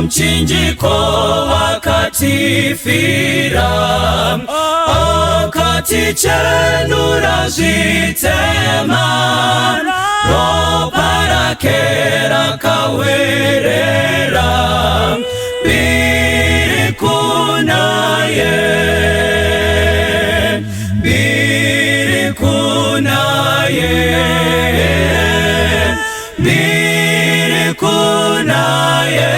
Pamchinjiko akatifira, akatichenura zvitema, ropa rake rakawerera. Mbiri kunaye, mbiri kunaye, mbiri kunaye,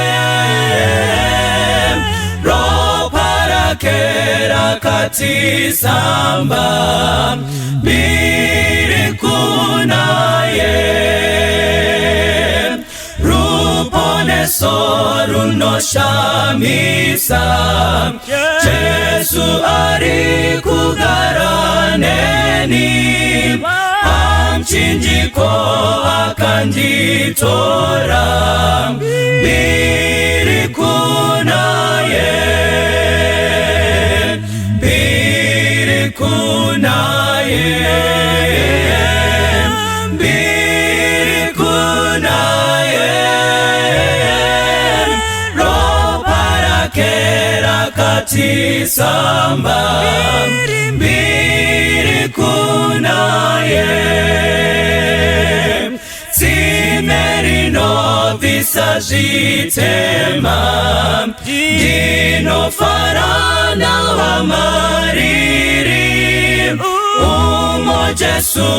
ropa rake rakatisamba. Mbiri kunaye, ruponeso runoshamisa, Jesu ari kugara neni. Pamchinjiko akanditora. Mbiri kunaye, mbiri kunaye, mbiri kunaye, ropa rake rakatisamba. Mbiri kunaye, tsime rinobvisa zvitema, ndinofara nawamariri, umo Jesu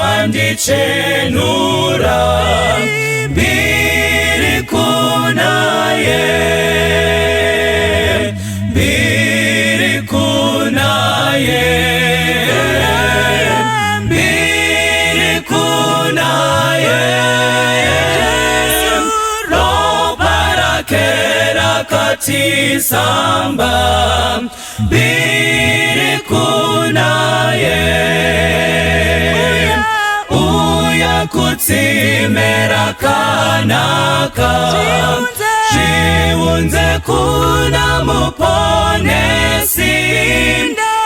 andichenura. Mbiri kunaye, mbiri kunaye, mbiri kunaye, ropa rake rakatisamba. Mbiri kunaye, uya kutsime rakanaka, zviunze kuna Muponesi.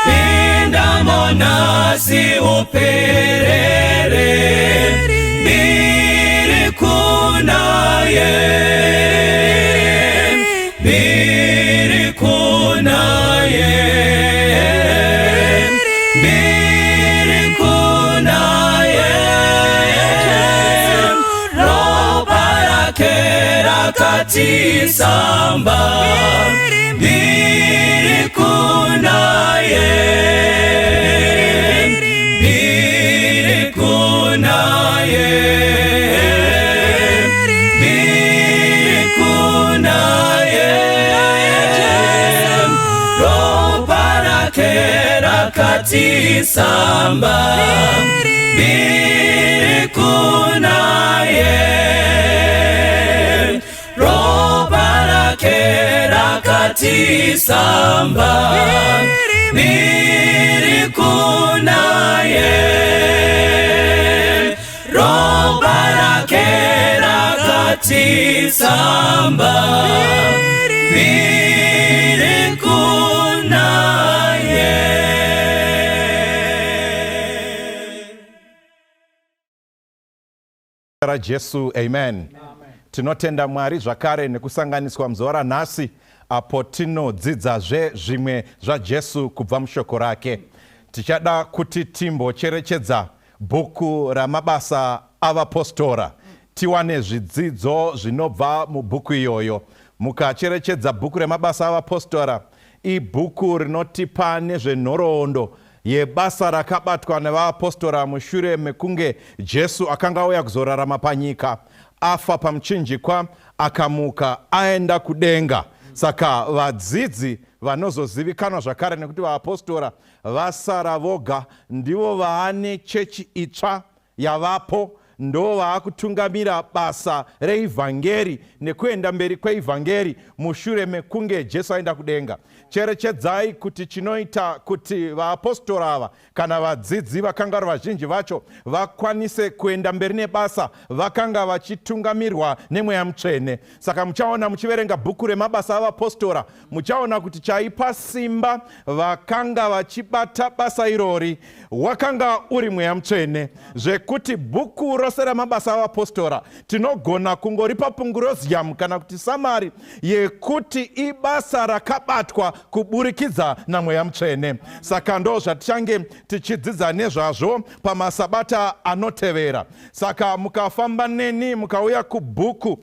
Pindamo nhasi uperere. Mbiri kunaye, mbiri kunaye, mbiri kunaye, ropa rake rakatisamba. Mbiri kunaye, mbiri kunaye, mbiri kunaye, ropa rake rakatisamba. Mbiri kunaye, ropa rake rakatisamba. Mbiri kunaye, ropa rake rakatisamba. Mbiri kunaye. Rajesu, amen. Tinotenda Mwari zvakare nekusanganiswa muzuva ranhasi apo tinodzidzazve zvimwe zvaJesu kubva mushoko rake. Tichada kuti timbocherechedza bhuku raMabasa Avapostora, tiwane zvidzidzo zvinobva mubhuku iyoyo. Mukacherechedza bhuku reMabasa Avapostora, ibhuku rinotipa nezvenhoroondo yebasa rakabatwa nevaapostora mushure mekunge Jesu akanga auya kuzorarama panyika, afa pamuchinjikwa, akamuka aenda kudenga. Saka vadzidzi vanozozivikanwa zvakare nekuti vaapostora vasara voga, ndivo vaane chechi itsva yavapo, ndo vaakutungamira basa reivhangeri nekuenda mberi kweivhangeri mushure mekunge Jesu aenda kudenga. Cherechedzai kuti chinoita kuti vaapostora ava kana vadzidzi vakanga vari vazhinji vacho vakwanise kuenda mberi nebasa, vakanga vachitungamirwa neMweya Mutsvene. Saka muchaona muchiverenga bhuku reMabasa Avapostora, muchaona kuti chaipa simba vakanga vachibata basa irori wakanga uri Mweya Mutsvene, zvekuti bhuku rose raMabasa avaPostora tinogona kungoripa pungurozium kana kuti samari yekuti ibasa rakabatwa kuburikidza naMweya Mutsvene. Saka ndo zvatichange tichidzidza nezvazvo pamasabata anotevera. Saka mukafamba neni mukauya kubhuku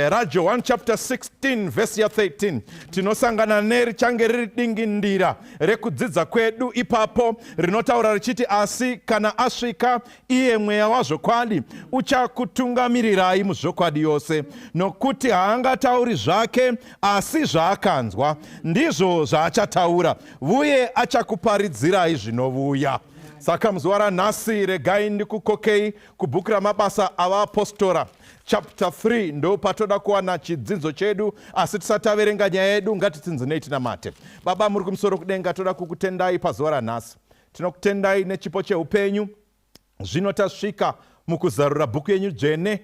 raJohn chapter 16 vhesi ya13, tinosangana nerichange riri dingindira rekudzidza kwedu ipapo, rinotaura richiti, "Asi kana asvika iye Mweya wazvokwadi, uchakutungamirirai muzvokwadi yose, nokuti haangatauri zvake, asi zvaakanzwa ndizvo zvaachataura, uye achakuparidzirai zvinovuya." Saka muzuva ranhasi regai ndikukokei kubhuku raMabasa avaApostora chapter 3. Ndo patoda kuwana chidzidzo chedu. Asi tisati taverenga nyaya yedu, ngatitsinzinei tinamate. Baba muri kumusoro kudenga, toda kukutendai pazuva ranhasi. Tinokutendai nechipo cheupenyu. Zvino tasvika mukuzarura bhuku yenyu dzvene.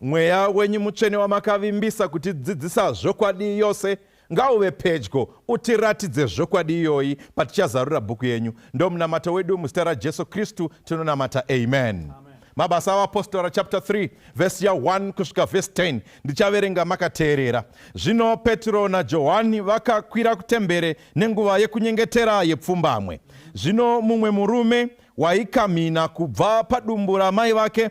Mweya wenyu Mutsvene wamakavimbisa kutidzidzisa zvokwadi yose ngauve pedyo, utiratidze zvokwadi iyoyi patichazarura bhuku yenyu. Ndo munamato wedu, muzita raJesu Kristu tinonamata, amen. Mabasa avaApostora chapter 3 vhesi ya1 kusvika vhesi 10. Ndichaverenga makateerera. Zvino Petro naJohani vakakwira kutembere nenguva yekunyengetera yepfumbamwe. Zvino mumwe murume waikamhina kubva padumbu ramai vake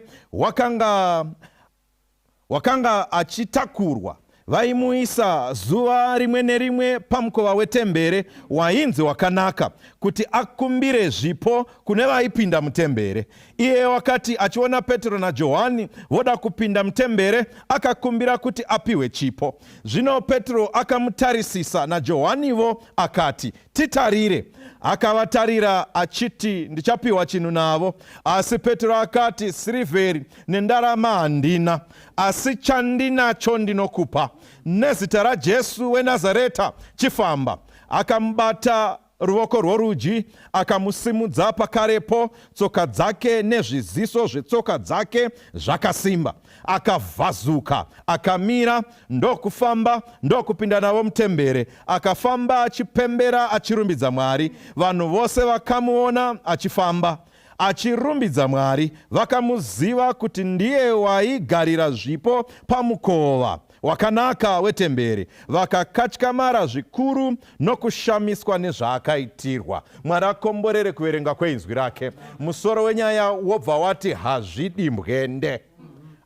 wakanga achitakurwa. Vaimuisa zuva rimwe nerimwe pamukova wetembere wainzi Wakanaka, kuti akumbire zvipo kune vaipinda mutembere. Iye wakati achiona Petro naJohani voda kupinda mutembere, akakumbira kuti apiwe chipo. Zvino Petro akamutarisisa naJohanivo, akati, "Titarire." Akavatarira achiti ndichapiwa chinhu navo. Asi Petro akati, "Sirivheri nendarama handina, asi chandinacho ndinokupa. Nezita raJesu weNazareta, chifamba." Akamubata ruoko rworudyi, akamusimudza. Pakarepo tsoka dzake nezviziso zvetsoka dzake zvakasimba. Akavhazuka, akamira, ndokufamba, ndokupinda navo mutembere, akafamba achipembera, achirumbidza Mwari. Vanhu vose vakamuona achifamba, achirumbidza Mwari, vakamuziva kuti ndiye waigarira zvipo pamukova Wakanaka wetemberi. Vakakatyamara zvikuru nokushamiswa nezvaakaitirwa. Mwari akomborere kuverenga kweinzwi rake. Musoro wenyaya wobva wati, "Hazvidi mbwende,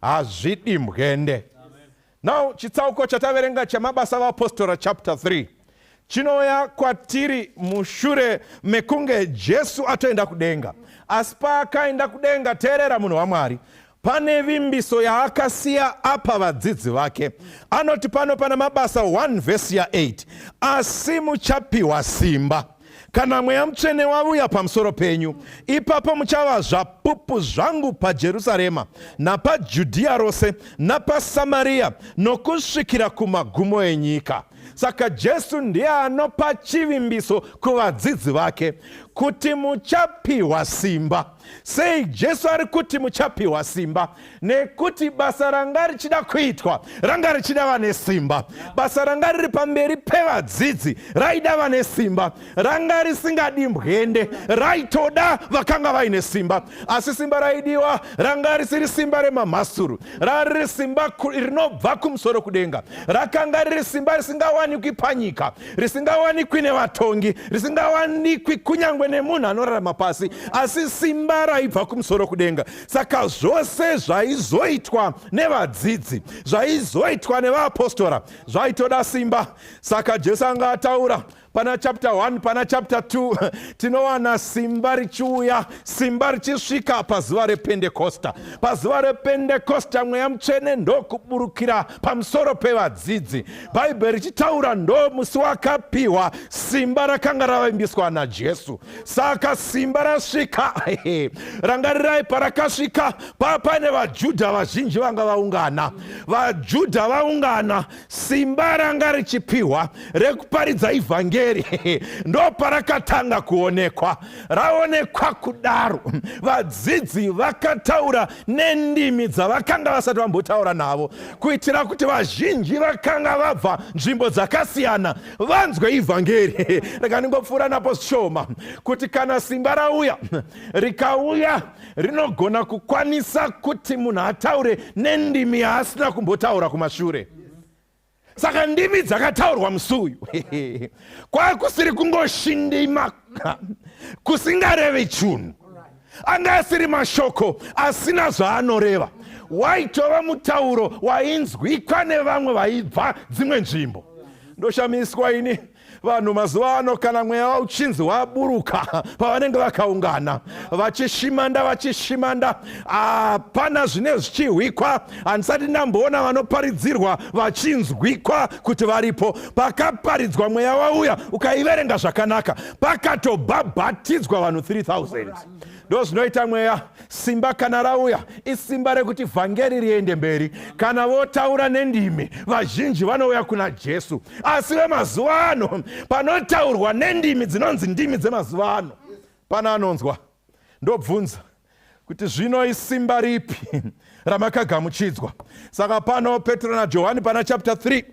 hazvidi mbwende." Now, chitsauko chataverenga chaMabasa avaApostora chapter 3 chinouya kwatiri mushure mekunge Jesu atoenda kudenga. Asi paakaenda kudenga, teerera munhu waMwari, pane vimbiso yaakasiya apa vadzidzi vake. Anoti pano pana Mabasa 1 vhesi ya8, "Asi muchapiwa simba kana Mweya Mutsvene wauya pamusoro penyu. Ipapo muchava zvapupu zvangu paJerusarema napaJudhiya rose napaSamariya nokusvikira kumagumo enyika." Saka Jesu ndiye anopa chivimbiso kuvadzidzi vake kuti muchapiwa simba. Sei Jesu ari kuti muchapiwa simba? Nekuti basa ranga richida kuitwa ranga richida vane simba. Basa ranga riri pamberi pevadzidzi raida vane simba. Ranga risingadi mbwende, raitoda vakanga vaine simba. Asi simba raidiwa ranga risiri simba remamhasuru, rari simba rinobva kumusoro kudenga. Rakanga riri simba risingawanikwi panyika, risingawanikwi nevatongi, risingawanikwi kunyange nemunhu anorarama pasi, asi simba raibva kumusoro kudenga. Saka zvose zvaizoitwa nevadzidzi, zvaizoitwa nevaapostora, zvaitoda simba. Saka Jesu anga ataura pana chapter 1, pana chapter 2, tinowana simba richiuya, simba richisvika pazuva rePendekosta. Pazuva rePendekosta Mweya Mutsvene ndokuburukira pamusoro pevadzidzi. Bhaibheri richitaura ndo musi wakapiwa simba rakanga ravimbiswa naJesu. Saka simba rasvika, rangarirai, parakasvika paine vaJudha vazhinji vanga vaungana. VaJudha vaungana, simba ranga richipiwa rekuparidza ivhangeri. Vhangeri ndoparakatanga kuonekwa. Raonekwa kudaro, vadzidzi vakataura nendimi dzavakanga vasati vambotaura navo, kuitira kuti vazhinji vakanga vabva nzvimbo dzakasiyana vanzwe ivhangeri. Rega ndingopfuura napo zvishoma, kuti kana simba rauya, rikauya rinogona kukwanisa kuti munhu ataure nendimi yaasina kumbotaura kumashure. Saka ndimi dzakataurwa musi uyu kwakusiri kungoshindima kusingarevi chunhu, anga asiri mashoko asina zvaanoreva, waitova mutauro wainzwikwa nevamwe vaibva dzimwe nzvimbo. Ndoshamiswa ini, vanhu mazuva ano, kana mweya uchinzi waburuka, pavanenge vakaungana vachishimanda vachishimanda, hapana zvine zvichihwikwa. Handisati ndamboona vanoparidzirwa vachinzwikwa kuti varipo. Pakaparidzwa mweya wauya, ukaiverenga zvakanaka, pakatobhabhatidzwa vanhu 3000. Ndo zvinoita mweya. Simba kana rauya, isimba rekuti vhangeri riende mberi. Kana votaura nendimi, vazhinji vanouya kuna Jesu. Asi vemazuva ano, panotaurwa nendimi dzinonzi ndimi dzemazuva ano, pana anonzwa? Ndobvunza kuti zvino isimba ripi ramakagamuchidzwa? Saka pano Petro naJohani pana chapter 3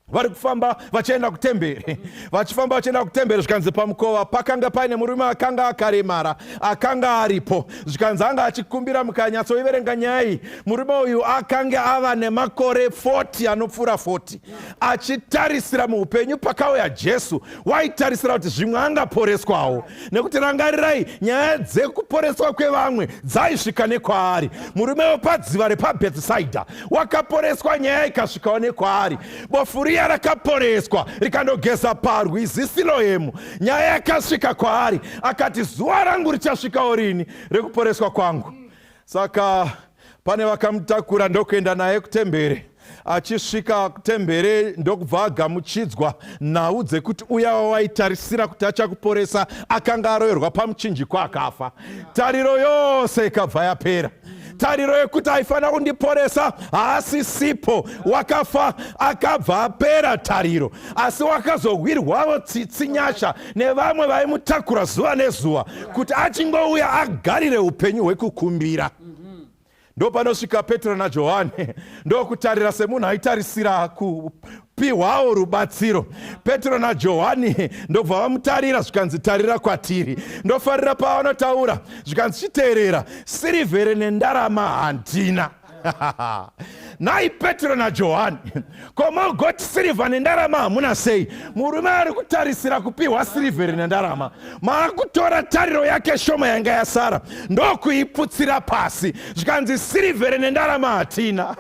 vari kufamba vachienda kutemberi, vachifamba vachienda kutemberi, zvikanzi pamukova pakanga paine murume akanga akaremara akanga aripo. Zvikanzi anga achikumbira. Mukanyatsoiverenga nyaya iyi, murume uyu akanga ava nemakore 40, anopfuura 40, achitarisira muupenyu. Pakauya Jesu, waitarisira kuti zvimwe angaporeswawo, nekuti rangarirai, nyaya dzekuporeswa kwevamwe dzaisvika nekwaari. Murume wepadziva repaBhethisaidha wakaporeswa, nyaya ikasvikawo nekwaari. Bofu riya rakaporeswa rikandogeza parwizi Siloemu, nyaya yakasvika kwaari. Akati, "Zuva rangu richasvikawo rini rekuporeswa kwangu?" Saka pane vakamutakura ndokuenda naye kutemberi. Achisvika kutembere, ndokubva agamuchidzwa nhau dzekuti uya wawaitarisira kuti achakuporesa akanga aroverwa pamuchinjikwa, akafa. Tariro yose ikabva yapera. Tariro yekuti aifanira kundiporesa haasisipo, wakafa. Akabva apera tariro, asi wakazowirwawo tsitsi, nyasha nevamwe vaimutakura zuva nezuva kuti achingouya agarire upenyu hwekukumbira. Ndo panosvika Petro naJohani, ndokutarira semunhu aitarisira kupiwawo rubatsiro. Petro naJohani ndobva vamutarira, zvikanzi, "Tarira kwatiri." Ndofarira pavanotaura, zvikanzi, "Chiteerera, sirivhere nendarama handina." Nhai Petro naJohani, ko mogoti sirivha nendarama hamuna sei? Murume ari kutarisira kupiwa sirivheri nendarama, maakutora tariro yake shoma yanga yasara ndokuiputsira pasi. Zvikanzi, "Sirivheri nendarama hatina."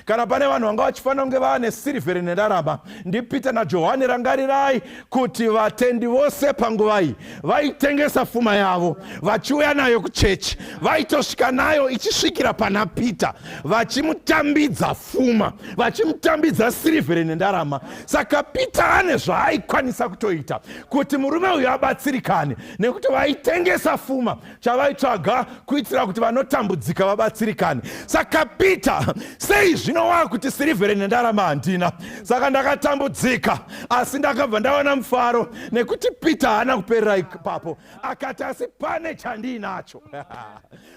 Kana pane vanhu vanga vachifanira kunge vava nesirivheri nendarama, ndiPeter naJohani. Rangarirai kuti vatendi vose panguva iyi vaitengesa fuma yavo vachiuya nayo kuchechi. Vaitosvika nayo ichisvikira pana Peter, vachimutambidza fuma, vachimutambidza sirivheri nendarama. Saka Peter ane zvaaikwanisa kutoita kuti murume uyu abatsirikane, nekuti vaitengesa fuma, chavaitsvaga kuitira kuti vanotambudzika vabatsirikane. Saka Peter, sei zvino waakuti sirivheri nendarama handina? Saka ndakatambudzika, asi ndakabva ndawana mufaro, nekuti Peter haana kuperera ipapo. Akati, "Asi pane chandiinacho."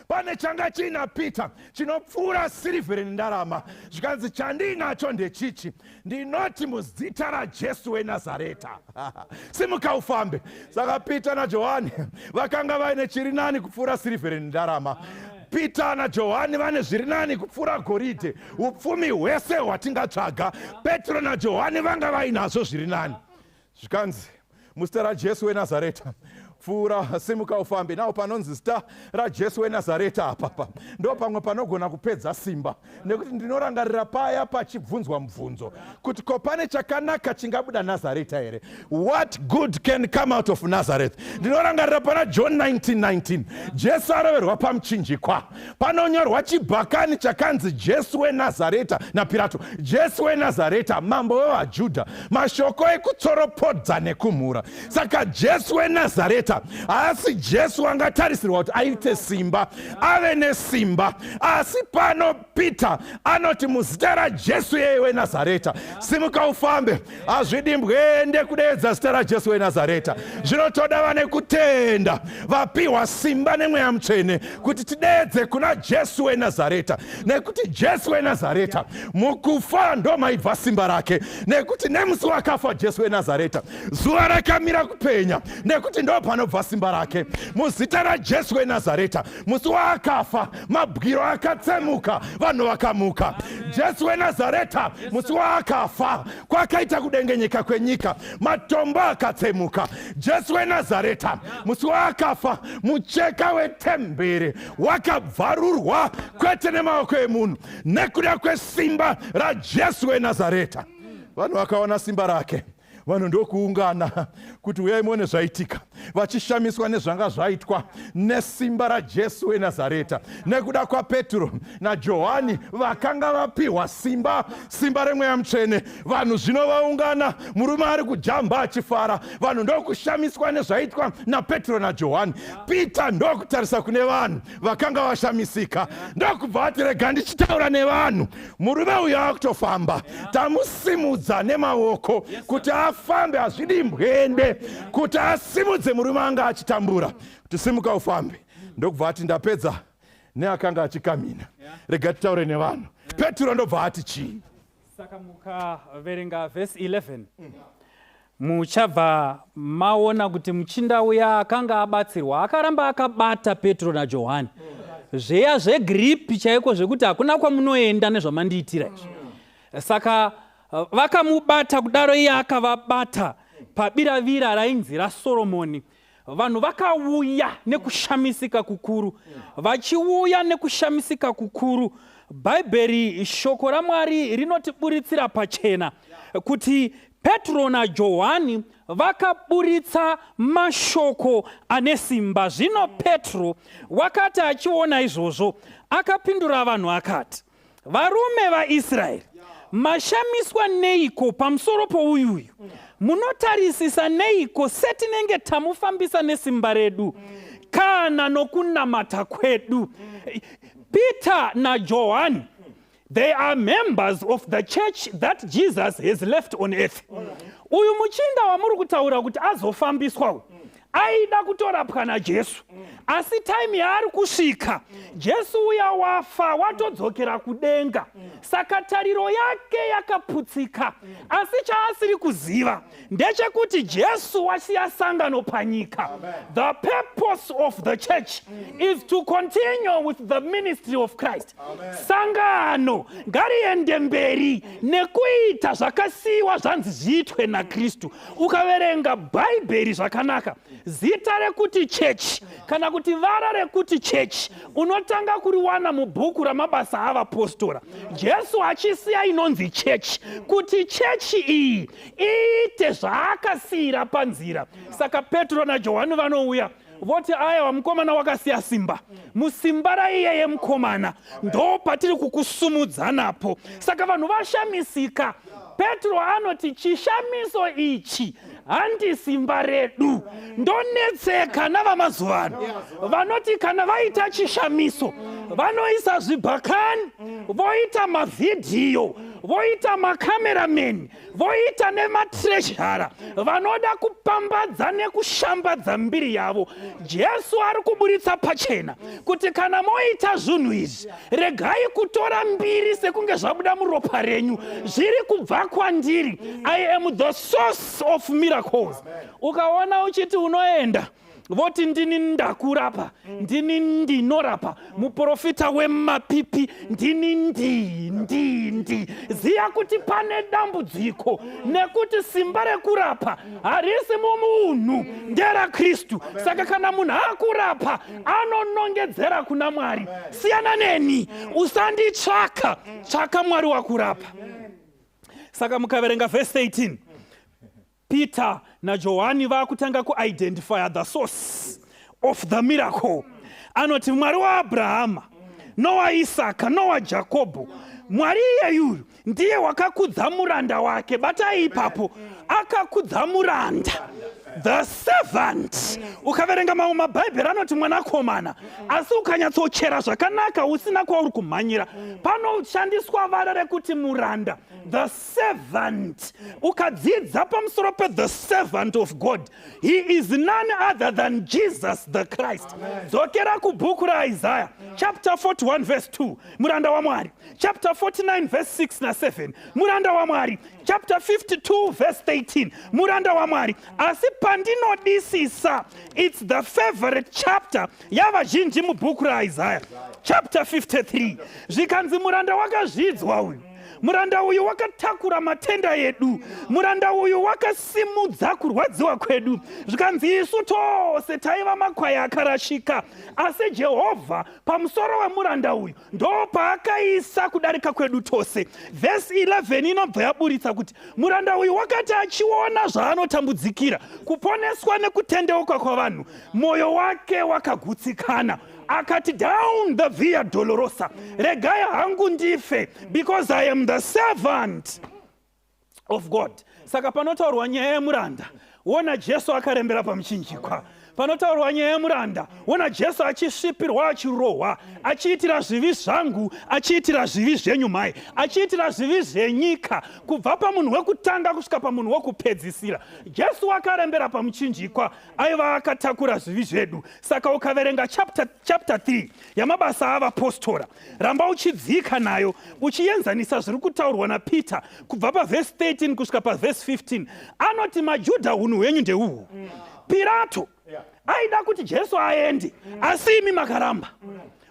Pane changa chiina Peter chinopfuura sirivheri nendarama. Zvikanzi, "Chandiinacho ndechichi: ndinoti muzita raJesu weNazareta, simuka ufambe." Saka Peter naJohani vakanga vaine chiri nani kupfuura sirivheri nendarama. Peter naJohani vane zviri nani kupfuura goridhe, upfumi hwese hwatingatsvaga. Petro naJohani vanga vainazvo zviri nani. Zvikanzi, "Muzita raJesu weNazareta, pfuura, simuka ufambe." Nawo panonzi zita raJesu weNazareta apapa, ndo pamwe panogona kupedza simba, nekuti ndinorangarira paya pachibvunzwa mubvunzo kuti, "Ko pane chakanaka chingabuda Nazareta here? What good can come out of Nazareth?" Ndinorangarira pana John 1919, Jesu aroverwa pamuchinjikwa, panonyorwa chibhakani chakanzi, "Jesu weNazareta," naPirato, "Jesu weNazareta, mambo wevaJudha." Mashoko ekutsoropodza nekumhura. Saka Jesu weNazareta weNazareta. Haasi Jesu angatarisirwa kuti aite simba, ave nesimba. Asi pano Peter anoti muzita raJesu yeye weNazareta, simuka ufambe. Hazvidi mbwende kudeedza zita raJesu weNazareta. Zvinotoda vane kutenda, vapiwa simba neMweya Mutsvene kuti tideedze kuna Jesu weNazareta, nekuti Jesu weNazareta mukufa ndo maibva simba rake, nekuti nemusi wakafa Jesu weNazareta zuva rakamira kupenya, nekuti ndo panobva simba rake. Muzita raJesu weNazareta, musi waakafa mabwiro akatsemuka, vanhu vakamuka. Jesu weNazareta, musi waakafa kwakaita kudengenyeka kwenyika, matombo akatsemuka. Jesu weNazareta, musi waakafa mucheka wetemberi wakabvarurwa, kwete nemaoko emunhu, nekuda kwesimba raJesu weNazareta. Vanhu vakaona simba rake, vanhu ndokuungana kuti uyai muone zvaitika, vachishamiswa nezvanga zvaitwa nesimba raJesu weNazareta nekuda kwaPetro naJohani vakanga vapiwa simba, simba reMweya Mutsvene. Vanhu zvino vaungana, murume ari kujamba achifara, vanhu ndokushamiswa nezvaitwa naPetro naJohani. Peter ndokutarisa kune vanhu vakanga vashamisika, ndokubva ati, rega ndichitaura nevanhu, murume uyo akutofamba, tamusimudza nemaoko kuti afambe. Hazvidi mbwende kuti asimudze murume anga achitambura kuti simuka ufambe. Ndokubva ati, ndapedza neakanga achikamina, rega titaure nevanhu. Petro ndobva ati chii? Saka mukaverenga vhesi 11, muchabva maona kuti muchinda uya akanga abatsirwa akaramba akabata Petro naJohani, zveya zvegripi chaiko, zvekuti hakuna kwamunoenda nezvamandiitira izvi. Saka vakamubata kudaro, iye akavabata pabiravira rainzi raSoromoni. Vanhu vakauya nekushamisika kukuru. Vachiuya nekushamisika kukuru, Bhaibheri, shoko raMwari rinotiburitsira pachena kuti Petro naJohani vakaburitsa mashoko ane simba. Zvino Petro wakati achiona izvozvo, akapindura vanhu akati, "Varume vaIsraeri, mashamiswa neiko pamusoro pouyuyu? Munotarisisa neiko setinenge tamufambisa nesimba redu kana nokunamata kwedu?" Peter naJohani, they are members of the church that Jesus has left on earth. Uyu muchinda wamuri kutaura kuti azofambiswa uyu aida kutorapwa naJesu, asi time yaari kusvika, Jesu uya wafa, watodzokera kudenga, saka tariro yake yakaputsika. Asi chaasiri kuziva ndechekuti Jesu wasiya sangano panyika. The purpose of the church is to continue with the ministry of Christ. Sangano ngariende mberi nekuita zvakasiyiwa zvanzi zviitwe naKristu. Ukaverenga Bhaibheri zvakanaka, zita rekuti chechi kana kuti vara rekuti chechi unotanga kuriwana mubhuku raMabasa Avapostora, Jesu achisiya inonzi chechi, kuti chechi iyi iite zvaakasiyira panzira. Saka Petro naJohani vanouya voti, "Aiwa, mukomana wakasiya simba, musimba raiyeye mukomana ndo patiri kukusumudza napo." Saka vanhu vashamisika. Petro anoti, "Chishamiso ichi handi simba redu." Ndonetseka navamazuva ano vanoti kana vaita chishamiso vanoisa zvibhakani, voita mavhidhiyo, voita macameraman, voita nematreasurer, vanoda kupambadza nekushambadza mbiri yavo. Jesu ari kuburitsa pachena kuti kana moita zvinhu izvi, regai kutora mbiri sekunge zvabuda muropa renyu. Zviri kubva kwandiri. I am the source of miracles. Ukaona uchiti unoenda, voti ndini ndakurapa, ndini ndinorapa, muprofita wemapipi, ndini ndi ndi ndi, ziya kuti pane dambudziko, nekuti simba rekurapa harisi mumunhu, nderaKristu. Saka kana munhu akurapa, anonongedzera kuna Mwari. Siyana neni, usanditsvaka, tsvaka Mwari wakurapa. Saka mukaverenga vhesi 18, Peter naJohani vaakutanga kuidentifya the source of the miracle. Anoti, "Mwari waAbrahama nowaIsaka nowaJakobho, Mwari iyeyuyu ndiye wakakudza muranda wake. Batai ipapo, akakudza muranda, the servant. Ukaverenga mamwe mabhaibheri anoti mwanakomana, asi ukanyatsochera zvakanaka usina kwauri kumhanyira, panoshandiswa vara rekuti muranda, the servant. Ukadzidza pamusoro pethe servant of God, he is none other than Jesus the Christ. Dzokera kubhuku raIsaya chapter 41 verse 2, muranda waMwari. Chapter 49 verse 6 na7, muranda waMwari. Chapter 52 verse 13, muranda waMwari. Asi pandinodisisa, it's the favorite chapter yavazhinji mubhuku raIsaya, chapter 53. Zvikanzi muranda wakazvidzwa uyu, muranda uyu wakatakura matenda edu, muranda uyu wakasimudza kurwadziwa kwedu. Zvikanzi isu tose taiva makwai akarashika, asi Jehovha pamusoro wemuranda uyu ndo paakaisa kudarika kwedu tose. Vhesi 11 inobva yaburitsa kuti muranda uyu wakati achiona zvaanotambudzikira kuponeswa nekutendeuka kwavanhu, mwoyo wake wakagutsikana, akati, "Down the Via Dolorosa, regai hangu ndife because I am the servant of God." Saka panotaurwa nyaya yemuranda, wona Jesu akarembera pamuchinjikwa. Panotaurwa nyaya yemuranda, wona Jesu achisvipirwa, achirohwa, achiitira zvivi zvangu, achiitira zvivi zvenyu mhai, achiitira zvivi zvenyika, kubva pamunhu wekutanga kusvika pamunhu wekupedzisira. Jesu akarembera pamuchinjikwa, aiva akatakura zvivi zvedu. Saka ukaverenga chapter 3 yamabasa avapostora, ramba uchidzika nayo uchienzanisa zviri kutaurwa naPeter kubva pavhesi 13 kusvika pavhesi 15. Anoti, "Majudha, unhu hwenyu ndeuhwu. Pirato aida kuti Jesu aende, asi imi makaramba.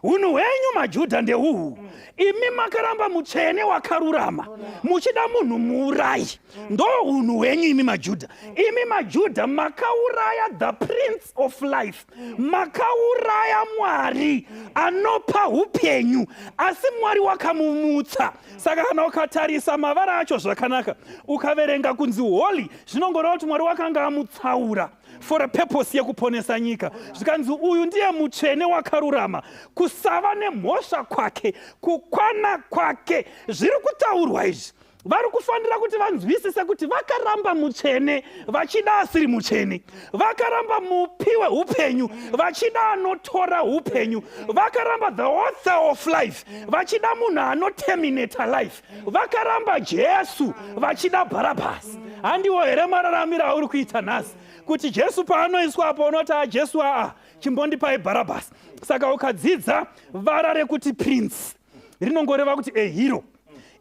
Unhu hwenyu majudha ndeuhwu. Imi makaramba mutsvene wakarurama, muchida munhu muurayi. Ndo unhu hwenyu imi majudha. Imi majudha makauraya the Prince of Life, makauraya Mwari anopa upenyu, asi Mwari wakamumutsa." Saka kana ukatarisa mavara acho zvakanaka, ukaverenga kunzi holy, zvinongoreva kuti Mwari wakanga amutsaura for a purpose yekuponesa nyika. Zvikanzi uyu ndiye mutsvene wakarurama, kusava nemhosva kwake, kukwana kwake. Zviri kutaurwa izvi, vari kufanira kuti vanzwisise kuti vakaramba mutsvene vachida asiri mutsvene, vakaramba mupi weupenyu vachida anotora upenyu, vakaramba the author of life vachida munhu anoterminata life, vakaramba Jesu vachida Bharabhasi. Handiwo here mararamiro auri kuita nhasi, kuti Jesu paanoiswa apo unoti, "Ajesu, aa, chimbondipai Bharabhasi"? Saka ukadzidza vara rekuti prince, rinongoreva kuti a hero.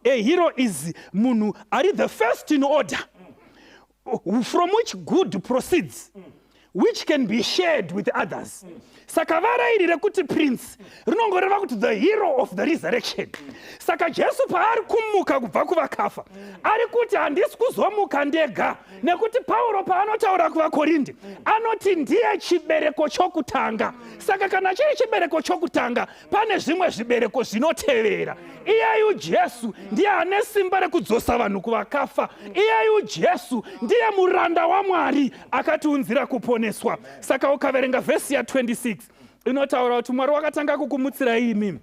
A hero is munhu ari the first in order, from which good proceeds, which can be shared with others. Saka vara iri rekuti prince rinongoreva kuti the hero of the resurrection. Saka Jesu paari kumuka kubva kuvakafa, ari kuti, "Handisi kuzomuka ndega," nekuti Pauro paanotaura kuvaKorinde anoti ndiye chibereko chokutanga. Saka kana chiri chibereko chokutanga, pane zvimwe zvibereko zvinotevera. Iyeyu Jesu ndiye ane simba rekudzosa vanhu kuvakafa. Iyeyu Jesu ndiye muranda waMwari akatiunzira kuponeswa. Saka ukaverenga vhesi ya26, inotaura kuti Mwari wakatanga kukumutsirai imimi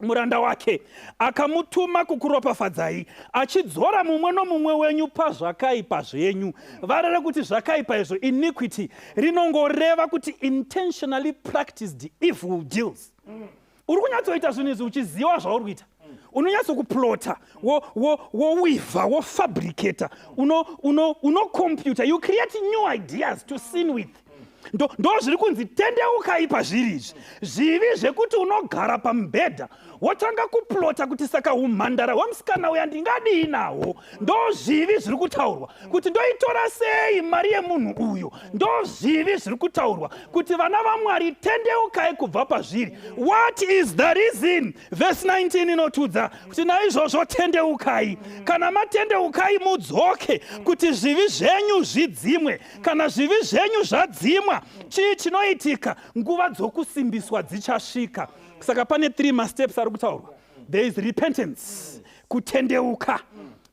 muranda wake, akamutuma kukuropafadzai, achidzora mumwe nomumwe wenyu pazvakaipa zvenyu. Vara rekuti zvakaipa izvo, iniquity, rinongoreva kuti intentionally practiced evil deals. Uri kunyatsoita zvinhu izvi uchiziva zvauri kuita, unonyatsokuplota, woweava, wofabricata, unocomputa, you create new ideas to sin with. Ndo zviri kunzi tendeukai pazviri izvi, zvivi zvekuti unogara pamubhedha wotanga kuplota kuti, "Saka umhandara hwemusikana uya ndingadii nahwo?" Ndo zvivi zviri kutaurwa kuti, "Ndoitora sei mari yemunhu uyu?" Ndo zvivi zviri kutaurwa kuti vana vaMwari, tendeukai kubva pazviri. What is the reason? Vhesi 19 inotudza kuti naizvozvo tendeukai. Kana matendeukai, mudzoke kuti zvivi zvenyu zvidzimwe. Kana zvivi zvenyu zvadzimwa, chii chinoitika? Nguva dzokusimbiswa dzichasvika. Saka pane three masteps ari kutaurwa. There is repentance, kutendeuka.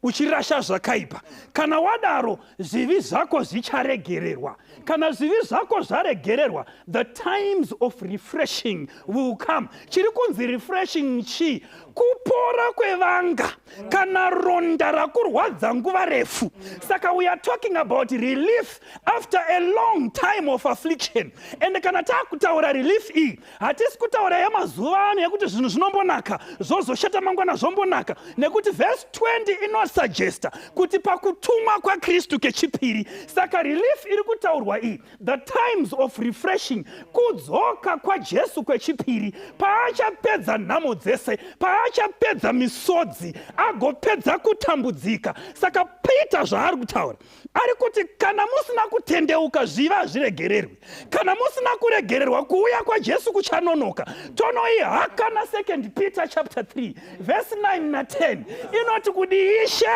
Uchirasha zvakaipa. Kana wadaro, zvivi zvako zvicharegererwa. Kana zvivi zvako zvaregererwa, the times of refreshing will come. Chiri kunzi refreshing chii? Kupora kwevanga kana ronda rakurwadza nguva refu. Saka we are talking about relief after a long time of affliction. And kana taakutaura relief iyi, Hatisi kutaura yemazuva ano yekuti zvinhu zvinombonaka zvozoshata mangwana zvombonaka, nekuti vhesi 20 inosuggesta kuti pakutumwa kwaKristu kechipiri. Saka relief iri kutaurwa iyi, the times of refreshing, kudzoka kwaJesu kwechipiri, paachapedza nhamo dzese, paachapedza misodzi, agopedza kutambudzika. Saka Peter zvaari kutaura, ari kuti kana musina kutendeuka, zvivi hazviregererwi. Kana musina kuregererwa, kuuya kwaJesu kuchanonoka. Tonoihaka na 2 Peter chapter 3 verse 9 na10, inoti kudi Ishe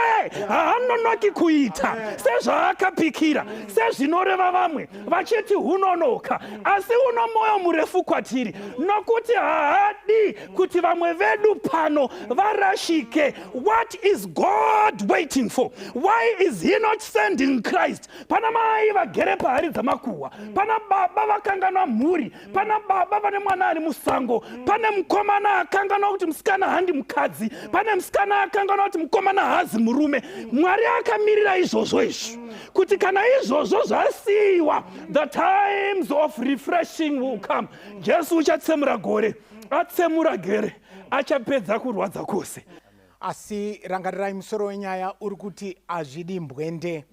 haanonoki kuita sezvaakapikira, sezvinoreva vamwe vachiti hunonoka, asi uno mwoyo murefu kwatiri, nokuti haadi kuti vamwe vedu pano varashike. What is God waiting for? Why is he not sending Christ? Pana mai vagere pahari dzamakuhwa, pana baba vakanganwa mhuri, pana baba vane mwana ari musango, pane mukomana akanganwa kuti musikana handi mukadzi, pane musikana akanganwa kuti mukomana haazi murume. Mwari akamirira izvozvo izvo, kuti kana izvozvo zvasiyiwa, the times of refreshing will come. Jesu uchatsemura gore, atsemura gere, achapedza kurwadza kwose. Asi rangarirai, musoro wenyaya uri kuti hazvidi mbwende.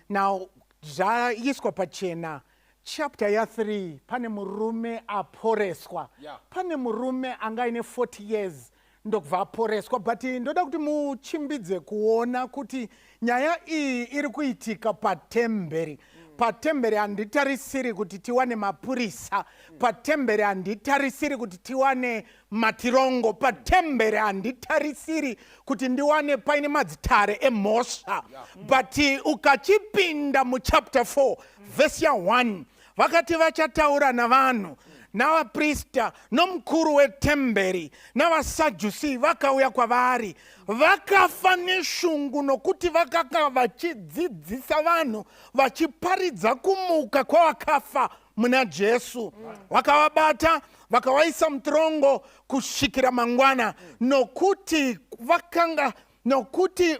Now zvaiswa pachena, chapter ya3, pane murume aporeswa. Pane murume anga aine 40 years, ndokubva aporeswa. But ndoda kuti muchimbidze kuona kuti nyaya iyi iri kuitika patemberi. Patemberi handitarisiri kuti tiwane mapurisa, patemberi handitarisiri kuti tiwane matirongo, patemberi handitarisiri kuti ndiwane paine madzitare emhosva. But ukachipinda muchapter 4 vhesi ya1, vakati vachataura navanhu, navaprista nomukuru wetemberi navaSadhusi vakauya kwavari. Vakafa neshungu nokuti vakanga vachidzidzisa vanhu vachiparidza kumuka kwavakafa muna Jesu. Vakavabata, vakavaisa mutirongo kusvikira mangwana, nokuti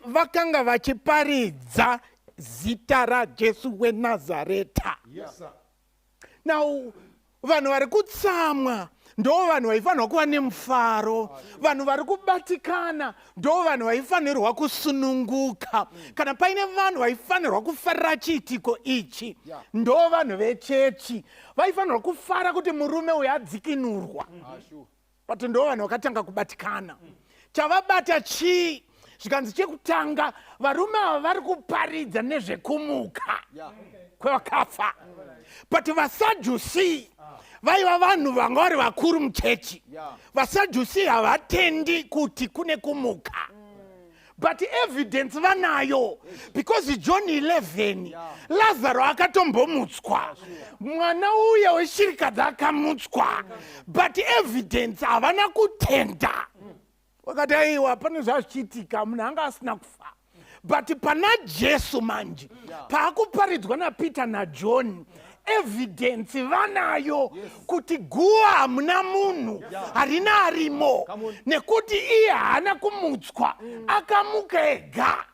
vakanga vachiparidza zita raJesu weNazareta. Now vanhu vari kutsamwa ndo vanhu vaifanirwa kuva nemufaro. Vanhu vari kubatikana ndo vanhu vaifanirwa kusununguka. Kana paine vanhu vaifanirwa kufarira chiitiko ichi, ndo vanhu vechechi vaifanirwa kufara kuti murume uyu adzikinurwa. But ndo vanhu vakatanga kubatikana. Chavabata chii? Zvikanzi chekutanga, varume ava vari kuparidza nezvekumuka kwevakafa. But vaSadhusi vaiva vanhu vanga vari vakuru muchechi. VaSadhusi havatendi kuti kune kumuka, but evidence vanayo, because John 11, Lazaro akatombomutswa, mwana uya weshirikadzi akamutswa, but evidence havana kutenda. Vakati aiwa, pane zvazvichiitika, munhu anga asina kufa. But pana Jesu manje, paakuparidzwa naPeter naJohn, evidence vanayo kuti guva hamuna munhu, harina arimo, nekuti iye haana kumutswa, akamuka ega.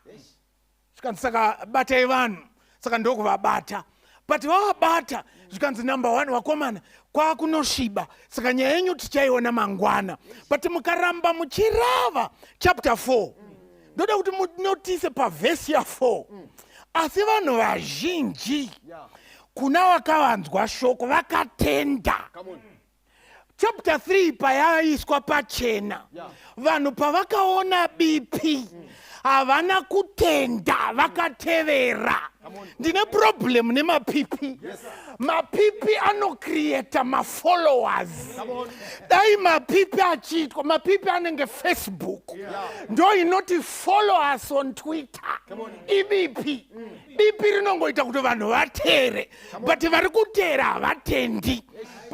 Zvikanzi saka batai vanhu. Saka ndokuvabata. But vavabata, zvikanzi number one, vakomana, kwakunosviba, saka nyaya yenyu tichaiona mangwana. But mukaramba muchirava chapter 4, ndoda kuti munotise pavhesi ya4: asi vanhu vazhinji kuna vakavanzwa shoko vakatenda. Chapter 3 payaiswa pachena, vanhu pavakaona bipi havana kutenda, vakatevera. Ndine problem nemapipi. Mapipi anocreata mafollowers. Dai mapipi achiitwa mapipi anenge Facebook, ndo inoti "Follow us on Twitter", ibipi. Bipi rinongoita kuti vanhu vatere, but vari kutera havatendi.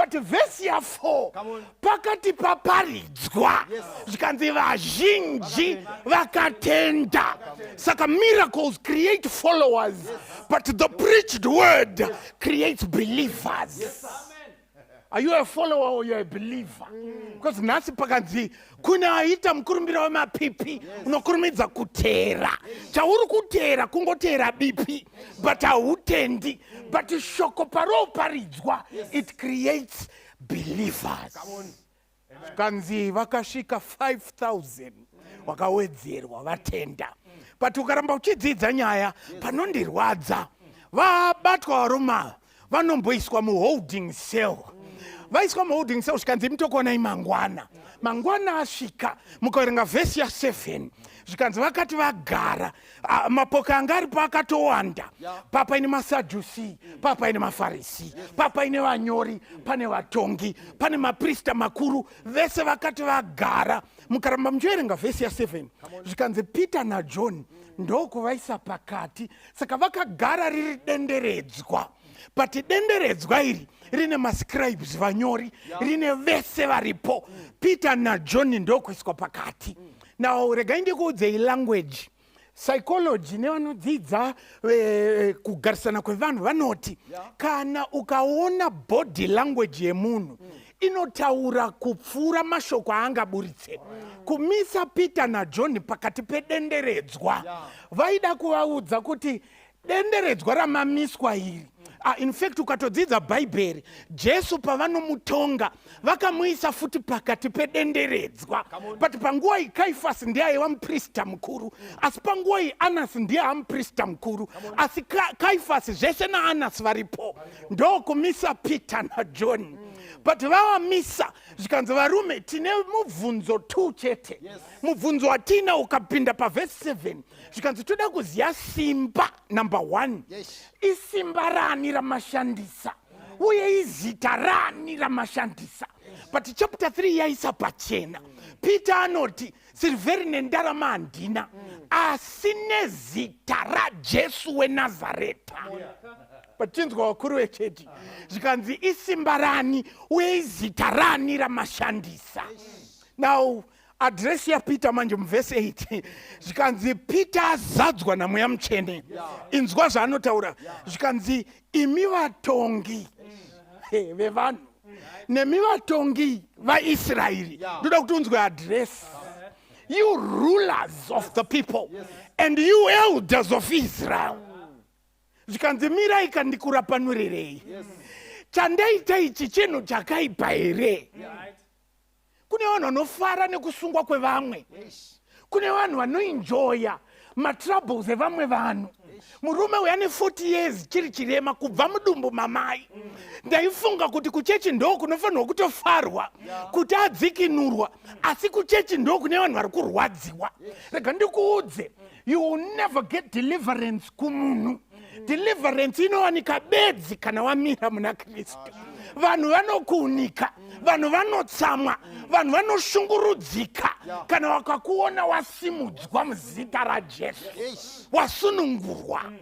But vhesi ya4, pakati paparidzwa, zvikanzi vazhinji vakatenda. Saka miracles create followers, but the preached word creates believers. Are you a follower or you're a believer? Because nhasi pakanzi kune aita mukurumbira wemapipi, unokurumidza kuteera. Chauri kuteera kungoteera bipi, but hautendi. But shoko paroparidzwa, it creates believers. Zvikanzi vakasvika 5000 vakawedzerwa vatenda. But ukaramba uchidzidza nyaya, panondirwadza, vabatwa varume vanomboiswa muholding cell. Vaiswa muholding cell, zvikanzi mutokuonai mangwana. Mangwana asvika, mukaverenga vhesi ya7, zvikanzi vakati vagara, mapoka anga aripo akatowanda. Papaine maSadhusi, papaine maFarisi, papaine vanyori, pane vatongi, pane maprista makuru. Vese vakati vagara, mukaramba muchiverenga vhesi ya7, zvikanzi Peter naJohn ndokuvaisa pakati. Saka vakagara riri denderedzwa, but denderedzwa iri rine mascribes, vanyori, rine vese varipo. Peter naJohn ndokuiswa pakati. Now regai ndikuudzei, language psychology nevanodzidza kugarisana kwevanhu vanoti kana ukaona body language yemunhu, inotaura kupfuura mashoko aangaburitse. Kumisa Peter naJohn pakati pedenderedzwa, vaida kuvaudza kuti denderedzwa ramamiswa iri. In fact, ukatodzidza Bhaibheri, Jesu pavanomutonga vakamuisa futi pakati pedenderedzwa. But panguva iyi Kaifasi ndiye aiva muprista mukuru, asi panguva iyi Anasi ndiye amuprista mukuru. Asi Kaifasi zvese naAnasi varipo, ndokumisa Peter naJohn. But vavamisa, zvikanzi, "Varume, tine mubvunzo 2 chete." Mubvunzo watina, ukapinda pavhesi 7, zvikanzi toda kuziva simba number 1. Isimba rani ramashandisa, uye izita rani ramashandisa? But chapter 3 yaisa pachena. Peter anoti, "Sirivheri nendarama handina, asi nezita raJesu weNazareta." Pachinzwa vakuru vechechi, zvikanzi isimba rani uye izita rani ramashandisa? Now address yaPeter manje muvhesi 8, zvikanzi Peter azadzwa naMweya Mutsvene. Inzwa zvaanotaura. Zvikanzi, "Imi vatongi vevanhu nemi vatongi vaIsraeri." Ndoda kuti unzwe address. "You rulers of the people and you elders of Israel." Zvikanzi, "Mirai kandikurapanurirei. Chandaita ichi chinhu chakaipa here?" Kune vanhu vanofara nekusungwa kwevamwe. Kune vanhu vanoenjoya matroubles evamwe vanhu. Murume uyu ane 40 years chiri chirema kubva mudumbu mamai. Ndaifunga kuti kuchechi ndo kunofanirwa kutofarwa kuti adzikinurwa, asi kuchechi ndo kune vanhu vari kurwadziwa. Rega ndikuudze, you will never get deliverance kumunhu. Deliverance inowanika bedzi kana wamira muna Kristu. Vanhu vanokuunika, vanhu vanotsamwa, vanhu vanoshungurudzika kana vakakuona wasimudzwa muzita raJesu, wasunungurwa.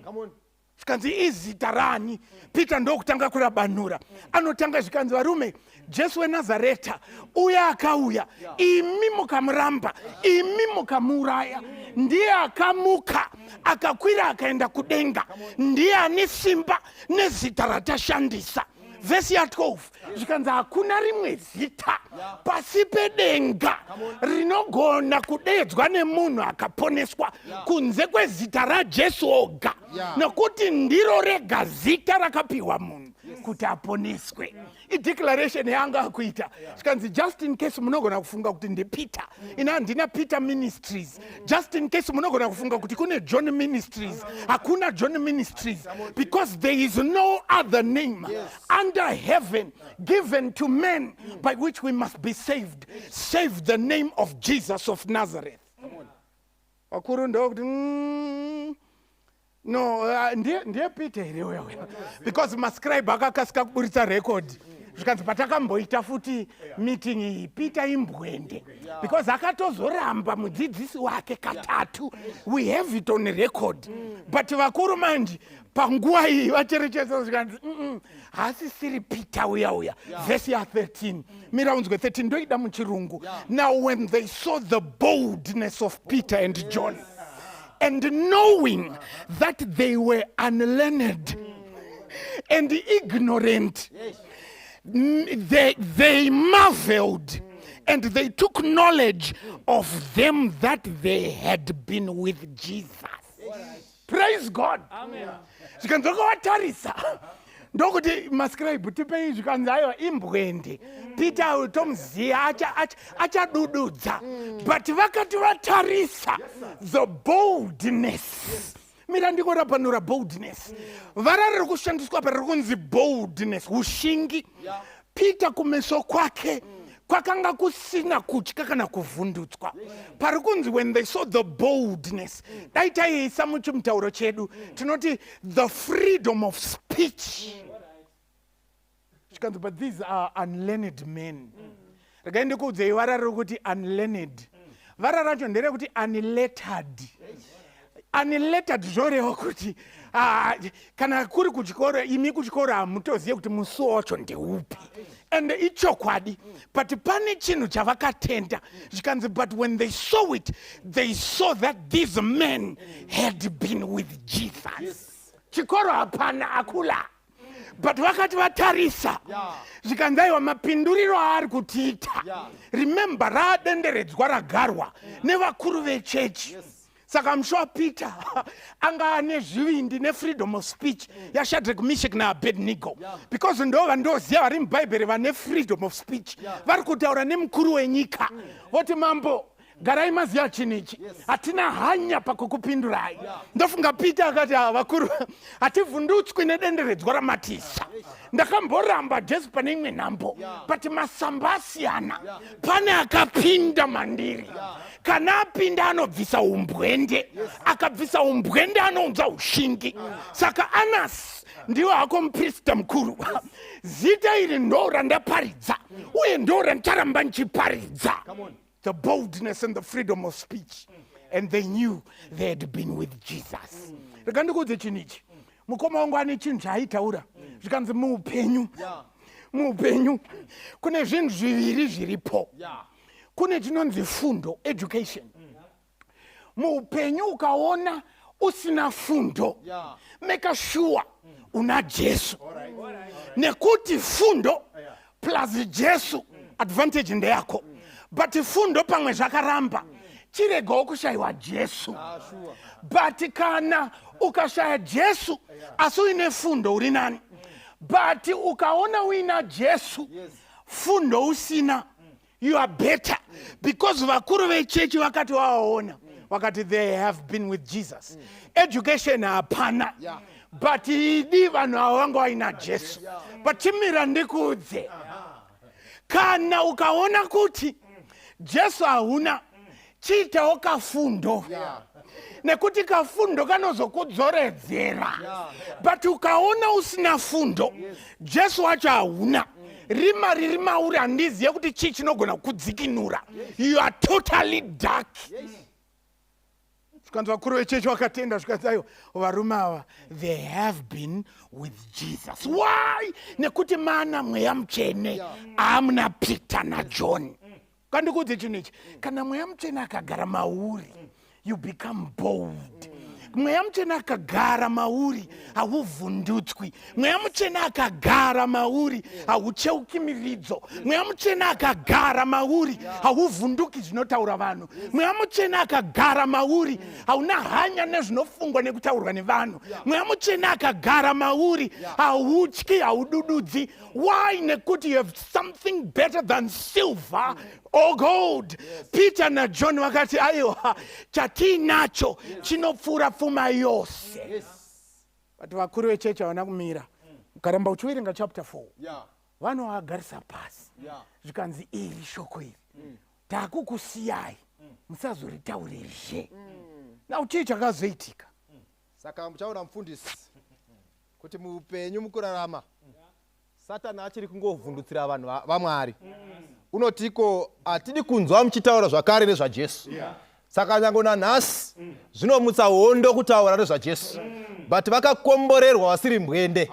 Zvikanzi, "Izita rani?" Peter ndokutanga kurabanura. Anotanga, zvikanzi, "Varume, Jesu weNazareta uye akauya, imi mukamuramba, imi mukamuuraya, ndiye akamuka, akakwira, akaenda kudenga. Ndiye ane simba nezita ratashandisa." Vhesi ya12, zvikanzi, "Hakuna rimwe zita pasi pedenga rinogona kudedzwa nemunhu akaponeswa kunze kwezita raJesu oga, nekuti ndiro rega zita rakapiwa munhu kuti aponeswe." Ideclaration yaanga akuita. Zvikanzi, "Just in case munogona kufunga kuti ndiPeter, ina handina Peter Ministries. Just in case munogona kufunga kuti kune John Ministries, hakuna John Ministries, because there is no other name under heaven given to men by which we must be saved, save the name of Jesus of Nazareth." Vakuru ndokuti, no, ndiye Peter here uya?" Because mascribe akakasika kuburitsa record. Zvikanzi patakamboita futi meeting iyi, Peter imbwende, because akatozoramba mudzidzisi wake katatu. We have it on record. But vakuru manje panguva iyi vacherechedza, zvikanzi, Haasisiri Peter uya uya." Vhesi ya13, mira unzwe 13, ndoida muchirungu. "Now when they saw the boldness of Peter and John and knowing that they were unlearned and ignorant, they marveled and they took knowledge of them that they had been with Jesus." Praise God. Zvikanzi vakavatarisa ndokuti, "Mascribe, tipei." Zvikanzi, "Aiwa, imbwende Peter, tomuziva, achadududza." But vakati vatarisa the boldness, mira ndikorapanura boldness, vara riri kushandiswa pa riri kunzi boldness, ushingi. Peter kumeso kwake kwakanga kusina kutya kana kuvhundutswa. Pari kunzi "when they saw the boldness", dai taiisa muchimutauro chedu tinoti the freedom of speech. Zvikanzi, "But these are unlearned men." Regai ndikuudzei, vara riri kuti unlearned, vara racho nderekuti unlettered. Unlettered zvoreva kuti, ah, kana kuri kuchikoro, imi kuchikoro hamutozive kuti musuwo wacho ndeupi, and ichokwadi. But pane chinhu chavakatenda. Zvikanzi, "But when they saw it, they saw that these men had been with Jesus." Chikoro hapana akula, but vakati vatarisa, zvikanzi, "Aiwa, mapinduriro aari kutiita." Remember, raadenderedzwa ragarwa nevakuru vechechi. Saka musho waPeter anga ane zvivindi nefreedom of speech yaShadrach, Meshach naAbednego, because ndo vandoziva vari mubhaibheri vane freedom of speech. Vari kutaura nemukuru wenyika, voti, "Mambo, garai maziva chinhu ichi, hatina hanya pakukupindurai." Ndofunga Peter akati, "Ava vakuru, hativhundutswi nedenderedzwa ramatisa. Ndakamboramba Jesu pane imwe nhambo, but masamba asiyana. Pane akapinda mandiri. Kana apinda anobvisa umbwende, akabvisa umbwende anounza ushingi. Saka Anasi, ndiwo hako muprista mukuru, zita iri ndo randaparidza uye ndo randicharamba ndichiparidza." The boldness and the freedom of speech, and they knew they had been with Jesus. Rega ndikuudze chinhu ichi. Mukoma wangu ane chinhu chaaitaura, zvikanzi muupenyu kune zvinhu zviviri zviripo. Kune chinonzi fundo, education. Muupenyu ukaona usina fundo, make sure una Jesu, nekuti fundo plus Jesu, advantage ndeyako. But fundo pamwe zvakaramba, chiregawo kushayiwa Jesu. But kana ukashaya Jesu asi uine fundo, uri nani. But ukaona uina Jesu, fundo usina, you are better, because vakuru vechechi vakati vawaona, vakati, "They have been with Jesus." Education hapana, but idi vanhu ava vanga vaina Jesu. But chimira ndikuudze, kana ukaona kuti Jesu hauna, chiitawo kafundo, nekuti kafundo kanozokudzoredzera. But ukaona usina fundo, Jesu wacho hauna, rima riri mauri, handizive kuti chii chinogona kudzikinura. You are totally dark. Zvikanzi vakuru vechechi vakatenda, zvikanzi, "Aiwa, varume ava, they have been with Jesus." Why? Nekuti mana Mweya Mutsvene amuna Peter naJohn. Kandikuudze chinhu ichi, kana Mweya Mutsvene akagara mauri, you become bold. Mweya Mutsvene akagara mauri, hauvhundutswi. Mweya Mutsvene akagara mauri, haucheuki miridzo. Mweya Mutsvene akagara mauri, hauvhunduki zvinotaura vanhu. Mweya Mutsvene akagara mauri, hauna hanya nezvinofungwa nekutaurwa nevanhu. Mweya Mutsvene akagara mauri, hautyi, haudududzi. Why? Nekuti you have something better than silver or gold. Peter naJohn vakati, "Aiwa, chatiinacho chinopfuura pfuma yose." But vakuru vechechi havana kumira. Ukaramba uchiverenga chapter 4, vanovagarisa pasi, zvikanzi, "Iri shoko iri takukusiyai, musazoritaurezve." Now chii chakazoitika? Saka muchaona, mufundisi, kuti muupenyu, mukurarama, Satani achiri kungovhundutsira vanhu vaMwari. Unotiko hatidi kunzwa muchitaura zvakare nezvaJesu. Saka nyange nanhasi zvinomutsa hondo kutaura nezvaJesu. But vakakomborerwa vasiri mbwende.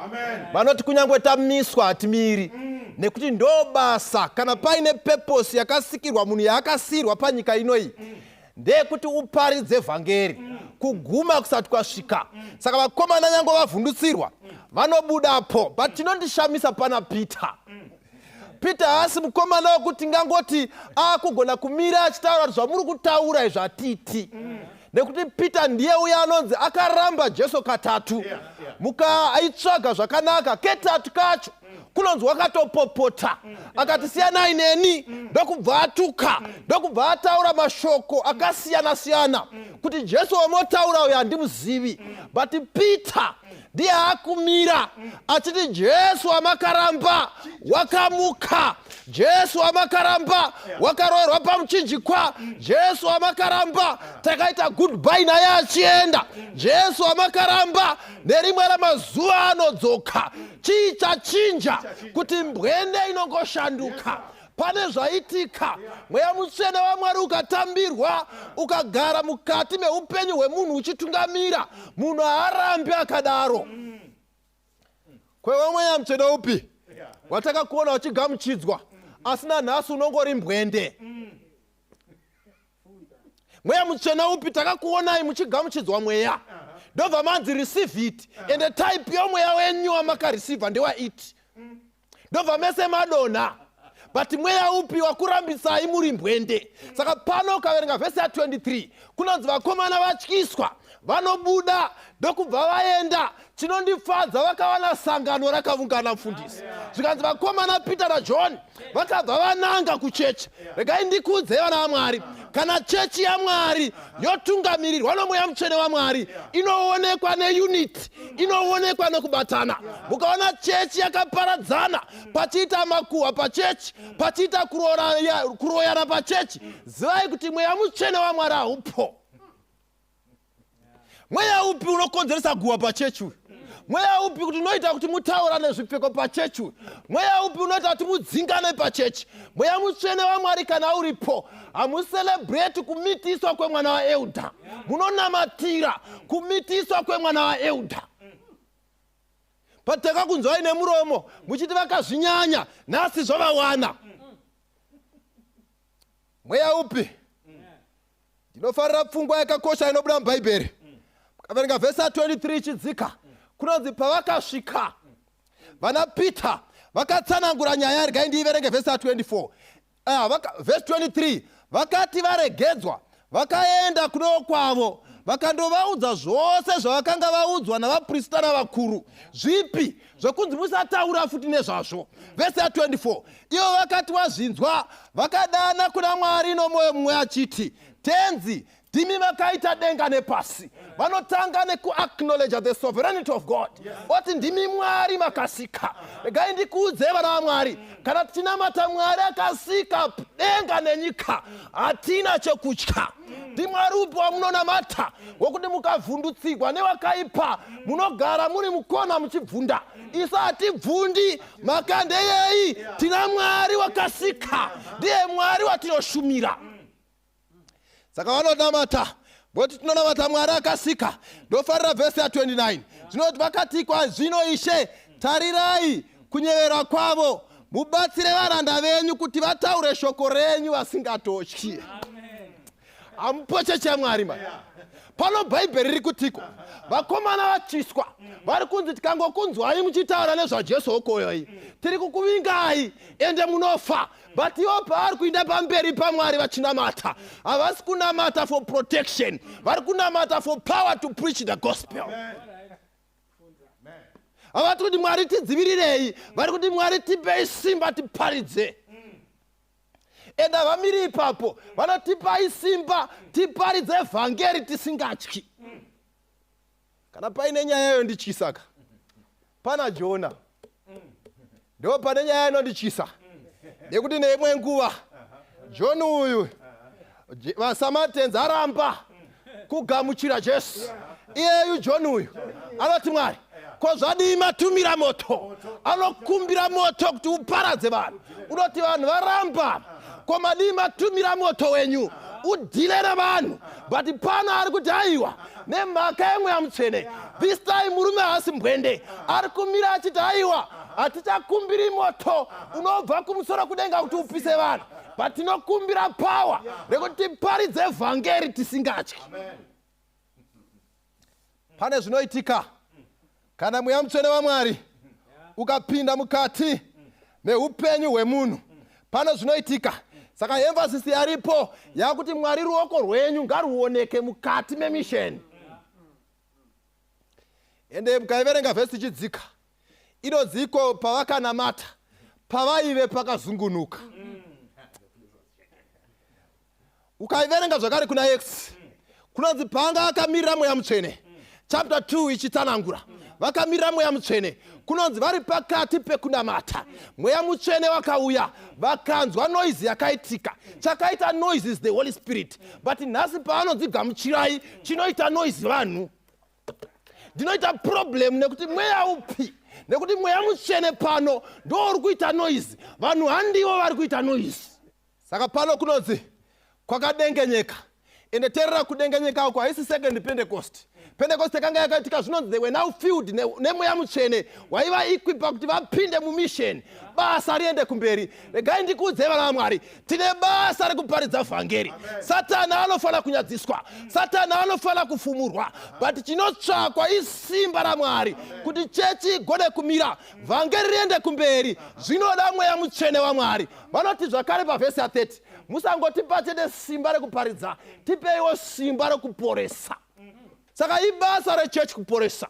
Vanoti kunyange tamiswa hatimiri. Nekuti ndo basa kana paine purpose yakasikirwa munhu yaakasiyirwa panyika inoyi. Ndeyekuti uparidze vhangeri kuguma kusati kwasvika. Saka vakomana nyange vavhundutsirwa vanobudapo. But chinondishamisa pana Peter. Peter haasi mukomana wekuti ngangoti akugona kumira achitaura kuti zvamuri kutaura izvi hatiti. Nekuti Peter ndiye uya anonzi akaramba Jesu katatu. Muka aitsvaga zvakanaka ketatu kacho kunonzi wakatopopota akati siyanai neni, ndokubva atuka, ndokubva ataura mashoko akasiyana siyana kuti Jesu wamotaura uyo handimuzivi. But Peter ndiye akumira achiti Jesu wamakaramba wakamuka, Jesu wamakaramba wakaroverwa pamuchinjikwa, Jesu wamakaramba takaita goodbye naye achienda, Jesu wamakaramba nerimwe ramazuva anodzoka. Chii chachinja kuti mbwende inongoshanduka? Pane zvaitika. Mweya Mutsvene waMwari ukatambirwa ukagara mukati meupenyu hwemunhu uchitungamira, munhu haarambi akadaro. Kwewa Mweya Mutsvene upi watakakuona uchigamuchidzwa asi nanhasi unongori mbwende? Mweya Mutsvene upi takakuonai muchigamuchidzwa mweya, ndobva manzi receive it, ende type yomweya wenyu wamakareceiva ndewaiti, ndobva mese madonha. But mweya upi wakurambisai muri mbwende? Saka pano ukaverenga vhesi ya23 kunonzi vakomana vatyiswa vanobuda ndokubva vaenda. Chinondifadza, vakawana sangano rakaungana, mufundisi. Zvikanzi vakomana Peter naJohn vakabva vananga kuchechi. Regai ndikuudzei vana vaMwari, kana chechi yaMwari yotungamirirwa noMweya Mutsvene waMwari, inoonekwa neunity, inoonekwa nekubatana. Mukaona chechi yakaparadzana, pachiita makuhwa pachechi, pachiita kuroyana pachechi, zivai kuti Mweya Mutsvene waMwari haupo. Mweya upi unokonzeresa guhwa pachechi uyu? Mweya upi kuti unoita kuti mutaurane zvipfeko pachechi uyu? Mweya upi unoita kuti mudzingane pachechi? Mweya Mutsvene waMwari kana uripo, hamucelebrate kumitiswa kwemwana waelder, munonamatira kumitiswa kwemwana waelder. Patakakunzwai nemuromo muchiti vakazvinyanya, nhasi zvavawana. Mweya upi? Ndinofarira pfungwa yakakosha inobuda muBhaibheri. Mukaverenga vhesi ya23 ichidzika, kunonzi pavakasvika vana Peter vakatsanangura nyaya. Regai ndiiverenge vhesi ya24. Vhesi 23, vakati varegedzwa vakaenda kuno kwavo, vakandovaudza zvose zvavakanga vaudzwa navaprista navakuru. Zvipi? Zvokunzi musataura futi nezvazvo. Vhesi ya24, ivo vakati vazvinzwa vakadana kuna Mwari nomwoyo mumwe achiti, Tenzi, ndimi makaita denga nepasi. Vanotanga nekuacknowledge the sovereignty of God, oti ndimi Mwari makasika. Regai ndikuudzei vana vaMwari, kana tichinamata Mwari akasika denga nenyika, hatina chekutya. Ndimwari upi wamunonamata wokuti mukavhundutsigwa newakaipa munogara muri mukona muchibvunda? Isu hatibvundi. Makandeyei? Tina Mwari wakasika, ndiye Mwari watinoshumira. Saka vanonamata voti tinonamata Mwari akasika. Ndofarira vhesi ya29, zvinoti vakatikwa zvino, Ishe, tarirai kunyevera kwavo, mubatsire varanda venyu kuti vataure shoko renyu vasingatotyi. Hamupo chechi yaMwari ma pano. Bhaibheri riri kutiko vakomana vachiswa vari kunzi tikangokunzwai muchitaura nezvaJesu hokoyoi, tiri kukuvingai ende munofa. But ivo pavari kuinda pamberi paMwari vachinamata, havasi kunamata for protection, vari kunamata for power to preach the gospel. Havati kuti Mwari tidzivirirei, vari kuti Mwari tipei simba tiparidze. Ende havamiri ipapo, vanotipai simba tiparidze vhangeri tisingatyi. Kana paine nyaya yondityisaka, pana Jona ndo pane nyaya inondityisa, nekuti neimwe nguva John uyu vaSamatenzi aramba kugamuchira Jesu, iyeyu John uyu anoti, Mwari, ko Ko zvadii matumira moto? Anokumbira moto kuti uparadze vanhu. Unoti vanhu varamba. Ko madii matumira moto wenyu udhile navanhu? But pano ari kuti aiwa, nemhaka yemweya mutsvene. This time murume haasi mbwende, ari kumira achiti aiwa, hatichakumbiri moto unobva kumusoro kudenga kuti upise vanhu, but tinokumbira power rekuti tiparidze vhangeri tisingatyi. Pane zvinoitika kana mweya mutsvene waMwari ukapinda mukati meupenyu hwemunhu, pane zvinoitika. Saka emphasis yaripo yakuti Mwari, ruoko rwenyu ngaruoneke mukati memisheni. Ende mukaiverenga vhesi ichidzika, inonzi iko pavakanamata, pavaive pakazungunuka. Ukaiverenga zvakare kuna Acts, kunonzi panga akamirira mweya mutsvene, chapter 2 ichitsanangura vakamirira mweya mutsvene, kunonzi vari pakati pekunamata, mweya mutsvene wakauya, vakanzwa noise yakaitika. Chakaita noise is the Holy Spirit. But nhasi paanonzi gamuchirai, chinoita noise vanhu. Ndinoita problem nekuti mweya upi? Nekuti mweya mutsvene pano ndo uri kuita noise, vanhu handivo vari kuita noise. Saka pano kunonzi kwakadengenyeka. Ende teerera, kudengenyeka uko haisi second Pentecost. Pentecost yakanga yakaitika, zvinonzi they were now filled nemweya mutsvene, waiva equipa kuti vapinde mumission, basa riende kumberi. Regai ndikuudzei, vana vaMwari, tine basa rekuparidza vhangeri. Satani anofanira kunyadziswa, Satani anofanira kufumurwa, but chinotsvakwa isimba raMwari kuti chechi igone kumira, vhangeri riende kumberi. Zvinoda mweya mutsvene waMwari. Vanoti zvakare pavhesi ya30, musangotipa chete simba rekuparidza, tipeiwo simba rekuporesa. Saka ibasa rechechi kuporesa,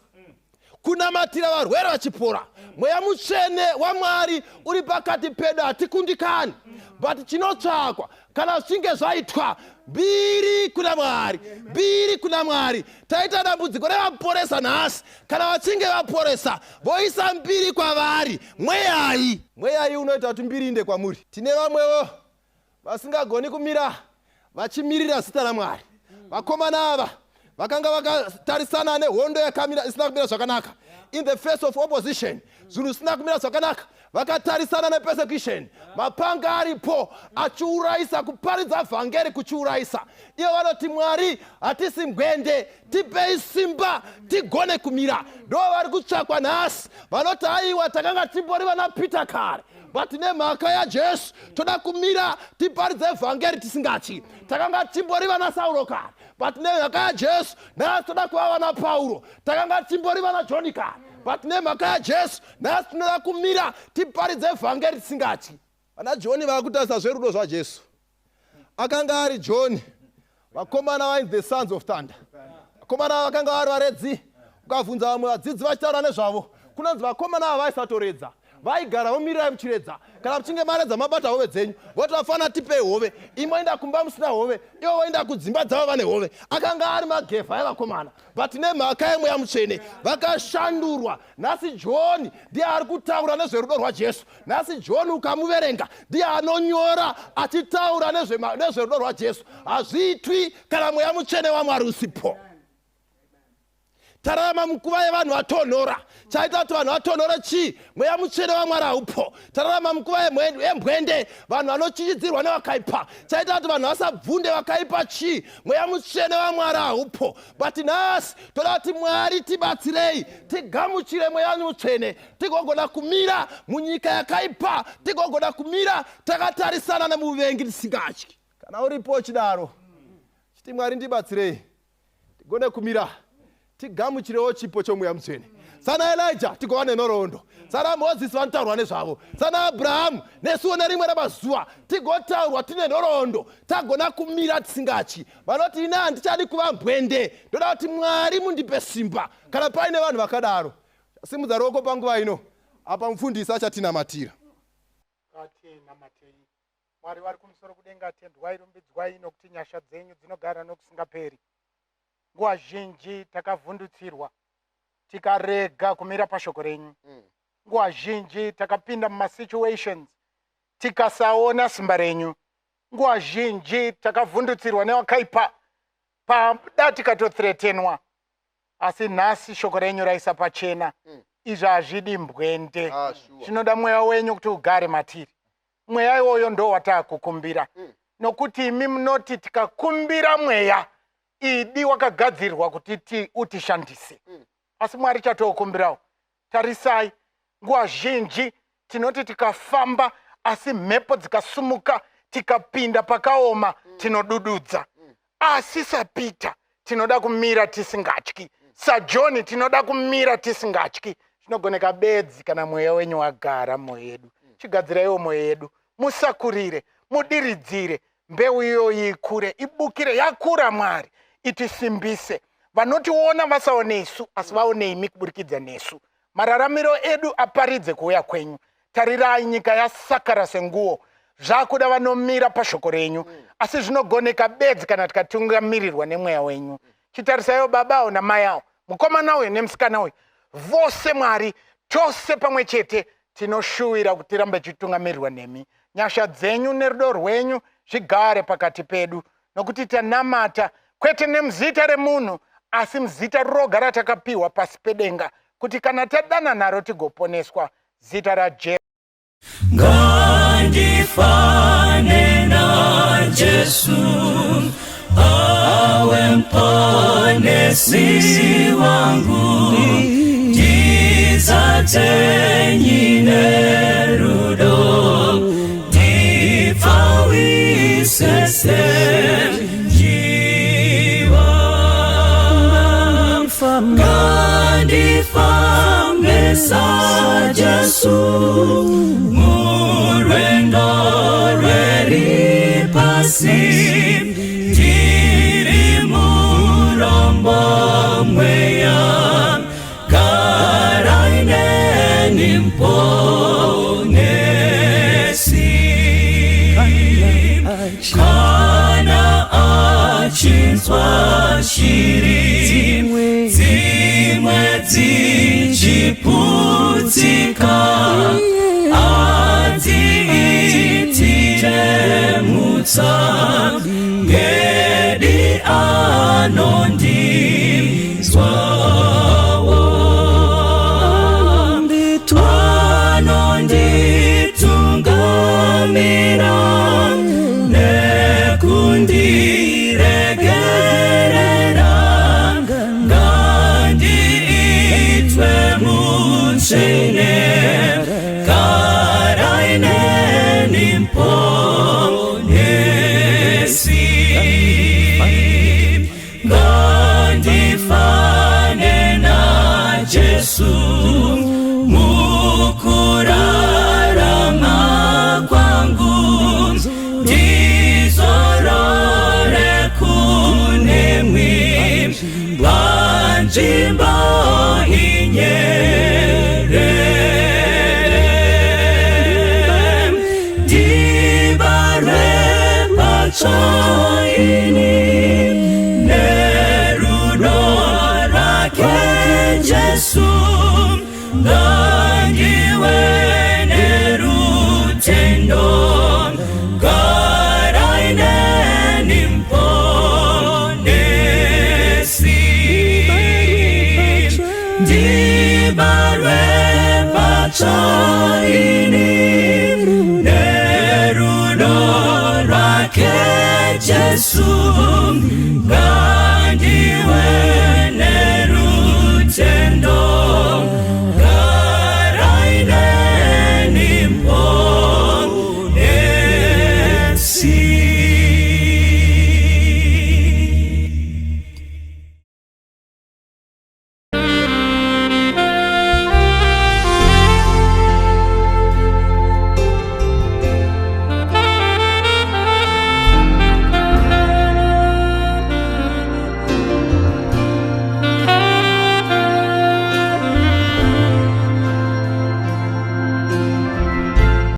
kunamatira varwere vachipora. Mweya mutsvene waMwari uri pakati pedu, hatikundikani. But chinotsvakwa, kana zvichinge zvaitwa, mbiri kuna Mwari, mbiri kuna Mwari. Taita dambudziko revaporesa nhasi. Kana vachinge vaporesa, voisa mbiri kwavari. Mweyai, mweyai unoita kuti mbiri inde kwamuri? Tine vamwewo vasingagoni kumira vachimirira zita raMwari. Vakomana ava vakanga vakatarisana nehondo yakamira isina kumira zvakanaka, in the face of opposition, zvinhu zvisina kumira zvakanaka, vakatarisana nepersecution, mapanga aripo achiurayisa, kuparidza vhangeri kuchiurayisa. Ivo vanoti, Mwari, hatisi mbwende, tipei simba tigone kumira. Ndo vari kutsvakwa nhasi, vanoti aiwa, takanga timbori vana Peter kare, but nemhaka yaJesu toda kumira tiparidze vhangeri tisingatyi. Takanga timbori vana Sauro kare, but nemhaka yaJesu nhasi toda kuva vana Pauro. Takanga timbori vana Johni kare, but nemhaka yaJesu nhasi tinoda kumira tiparidze vhangeri tisingatyi. Vana Johni vakutarisa zverudo zvaJesu. Akanga ari Johni, vakomana vainzi the Sons of Thunder. Vakomana vakanga vari varedzi. Ukabvunza vamwe vadzidzi vachitaura nezvavo, kunonzi vakomana ava vaisatoredza, vaigara vomirirai muchiredza. Kana muchinge maredza, mabata hove dzenyu, voti, vafana, tipei hove. Imoenda kumba musina hove, ivo voenda kudzimba dzavo vane hove. Akanga ari magevha evakomana, but nemhaka yemweya mutsvene vakashandurwa. Nhasi John ndiye ari kutaura nezverudo rwaJesu. Nhasi John ukamuverenga, ndiye anonyora achitaura nezverudo rwaJesu. Hazviitwi kana mweya mutsvene waMwari usipo. Tararama munguva yevanhu vatonhora. Chaita kuti vanhu vatonhore chii? Mweya mutsvene waMwari haupo. Tararama munguva yembwende, vanhu vanochichidzirwa nevakaipa. Chaita kuti vanhu vasabvunde vakaipa chii? Mweya mutsvene waMwari haupo. But nhasi toda kuti Mwari tibatsirei tigamuchire mweya mutsvene, tigogona kumira munyika yakaipa, tigogona kumira takatarisana nemuvengi tisingatyi. Kana uripo uchidaro, chiti, Mwari, ndibatsirei tigone kumira, tigamuchirewo chipo chomweya mutsvene sana Elija, tigova nenhoroondo sana Mozisi vanotaurwa nezvavo, sana Abrahamu. Nesuwo nerimwe ramazuva tigotaurwa tine nhoroondo, tagona kumira tisingatyi. Vanoti, ine handichadi kuva mbwende, ndoda kuti Mwari mundipe simba. Kana paine vanhu vakadaro, simudza ruoko panguva ino. Apa mufundisi achatinamatira. Ngatinamatei. Mwari vari kumusoro kudenga, tendwai, rumbidzwai, nokuti nyasha dzenyu dzinogara nokusingaperi. Nguva zhinji takavhundutsirwa, tikarega kumira pashoko renyu. Nguva zhinji takapinda mumasituations, tikasaona simba renyu. Nguva zhinji takavhundutsirwa nevakaipa, pada tikatothreatenwa. Asi nhasi shoko renyu raisa pachena izvi hazvidi mbwende. Ah, sure. Zvinoda mweya wenyu kuti ugare matiri. Mweya iwoyo ndo wataakukumbira, nokuti imi munoti tikakumbira mweya idi wakagadzirwa kuti utishandise. Asi Mwari, chatookumbirawo, tarisai, nguva zhinji tinoti tikafamba asi mhepo dzikasumuka, tikapinda pakaoma, tinodududza. Asi saPita tinoda kumira tisingatyi, saJohni tinoda kumira tisingatyi. Zvinogoneka bedzi kana mweya wenyu wagara mumwoyo yedu. Chigadziraiwo mwoyo yedu, musakurire, mudiridzire mbeu iyoyi ikure, ibukire. Yakura, Mwari, itisimbise. Vanotiona vasaone isu, asi vaone imi kuburikidza nesu. Mararamiro edu aparidze kuuya kwenyu. Tarirai, nyika yasakara senguo. Zvakuda vanomira pashoko renyu, asi zvinogoneka bedzi kana tikatungamirirwa nemweya wenyu. Chitarisaiwo babawo namai awo, mukomana uyu nemusikana uyu, vose Mwari, tose pamwe chete tinoshuwira kuti tirambe tichitungamirirwa nemi. Nyasha dzenyu nerudo rwenyu zvigare pakati pedu, nokuti tanamata kwete nemuzita remunhu, asi muzita roga ratakapiwa pasi pedenga, kuti kana tadana naro tigoponeswa, zita raJesu. Ngandifane naJesu, awe mponesi wangu, ndizadze nyine rudo, ndipfawise senjiva. Ngandifambe saJesu murwendo rweripasi, ndiri murombo mweya, garai neni mponesi. Kana achinzwa shiri dzimwe dzichiputsika, adziitire mutsa, ngedi anondinzwawo, anonditungamira nekundiregerera. Ngandiitwe mutsvene, garai neni mponesi. Ngandifane naJesu mukurarama kwangu, ndizorore kunemwi panzvimbo inyerere. Ndibarwe patsva ini nerudo rwake Jesu, ngandiwe nerutendo, garai neni mponesi. Ndibarwe patsva ini nerudo rwake Jesu.